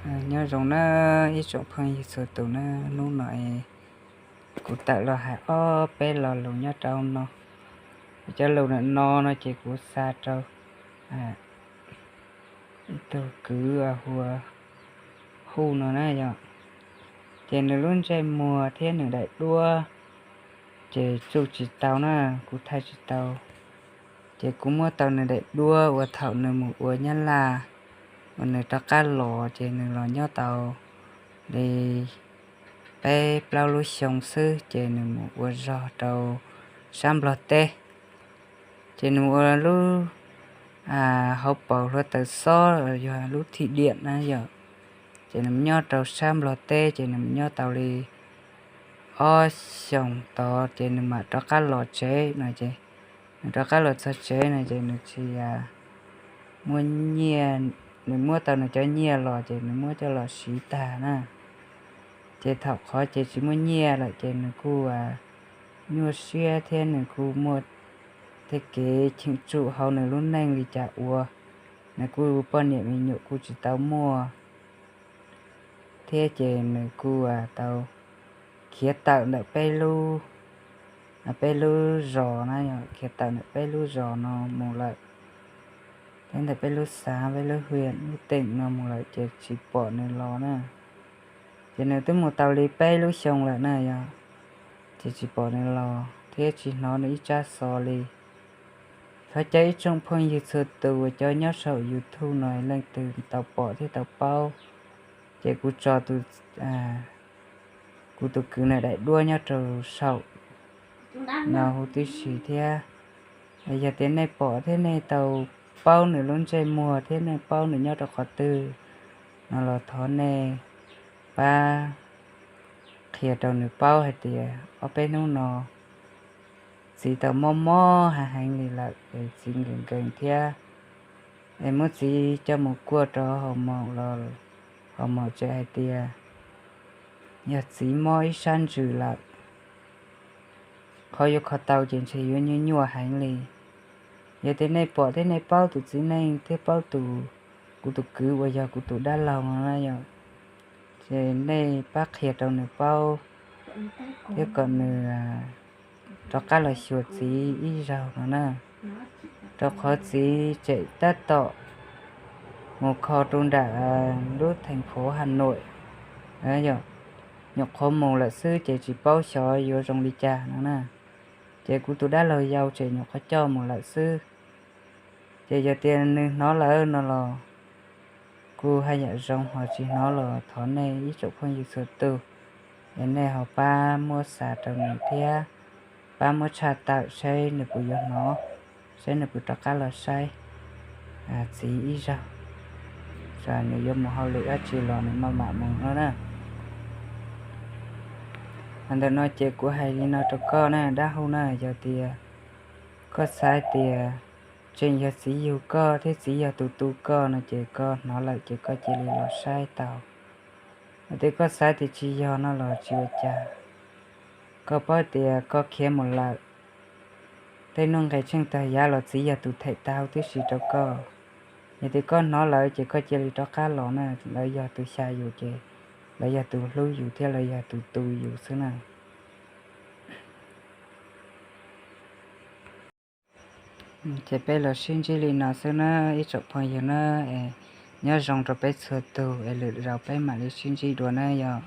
Nyob zoo na ib tsoom phooj ywg txhua tus na, hnub no kuv tawm los hais ob peb lo lus nyob rau no. Cov lus no no ces kuv xa rau ib tug kwv hu ua Huj no na yom. Ces nws lub ntsej muag thiab nws daim duab ces tsuj tsis tau na, kuv thaij tsis tau. Ces kuv muab tau nws daim duab uas thaum nws mus ua Nyab Laj uas nws rov qab los ces nws los nyob tau li peb plaub lub xyoo xwb ces nws mus ua zog rau sab Nplog teb. Ces nws ua lub hauv paus hluav taws xob, yog lub thij diam na yom. Ces nws mus nyob rau sab Nplog teb ces nws mus nyob tau li ob xyoos tod ces nws mam rov qab los tsev no ces, nws rov qab los txog tsev no ces nws tsis muaj nyiaj, nws muab tau nws cov nyiaj los ces nws muab coj los siv tag na. Ces thaum qhov ces tsis muaj nyiaj lawm ces nws kuj nyuaj siab thiab nws kuj muaj tej kev cheem tsum hauv nws lub neej li cas ua, nws kuj poj niam me nyuam kuj tsis tau muaj thiab ces nws kuj tau khiav tawm ntawm peb lub, peb lub zos na, khiav tawm ntawm peb lub zos no mus lawm, thiab ntawm peb lub xav, peb lub hwj, lub teem no mus lawm ces tsis pom nws los na. Ces nws twb mus tau li peb lub xyoo lawm na yog, ces tsis pom nws los thiab tsis hnov nws ib tsab xov li. Thov caw ib tsoom phooj ywg txhua tus uas cov nyob saum YouTube no leej twg tau pom thiab tau paub, ces kuv tso kuv tus kwv nws daim duab nyob rau saum no huv tib si thiab. Yog tias nej pom thiab nej tau paub nws lub ntsej muag thiab nej paub nws nyob rau qhov twg no los thov nej pab qhia rau nws paub hais tias ob peb hnub no txiv tau mob mob heev heev li lawm es txiv nkees nkees thiab, es muab txiv coj mus kuaj rau hauv maum los hauv maum tseem hais tias yog txiv mob ib sab ntsws lawm, qhov yuav kho tau ces ntshe yuav nyuaj nyuaj heev li. Yog tias nej pom thiab nej paub tus txiv neej thiab paub tus, kuv tus kwv uas yog kuv tus dab laug no na yom, ces nej pab qhia rau nws paub thiab kom nws rov qab los xyuas txiv ib zaug no na, rau qhov txiv tseem tab tom mus kho rau nram lub theem phuv Has Nuam, nyuam qhuav mus lawm xwb ces tsis paub xyov yuav zoo li cas no na. Ces kuv tus dab laug yau tseem nyuam qhuav coj mus lawm xwb. Ces yog tias nws hnov lawm no los kuj haj yam zoo, ho tsis hnov los thov nej ib tsoom phooj ywg txhua tus es nej ho pab muab xa rau nws thiab pab muab tshaj tawm saib nws puas yuav hnov, saib nws puas rov qab los saib txiv ib zaug, nws yuav mus hauj lwm dab tsi los nws maj mam mus no na. Ntawm no ces kuv hais li no rau koj na dab Huj na, yog tias koj xav tias tseem yog txiv yug koj thiab txiv yog tus tu koj no ces koj hnov lawm ces koj cia li los saib tau. Yog tias koj xav tias tsis yog no los tsis ua cas, koj paub tias koj khiav mus lawm, tej nuj nqis tsheej tag yav los txiv yog tus them tau tib si rau koj. Yog tias koj hnov lawm ces koj cia li rov qab los na, lawv yog tus xya yus ces lawv yog tus hlub yus thiab lawv yog tus tu yus xwb na. Ces peb los sib ntsib li no xwb na ib tsoom phooj ywg na, es nyob zoo rau peb txhua tus es lwm zaus peb mam li sib ntsib dua na yom.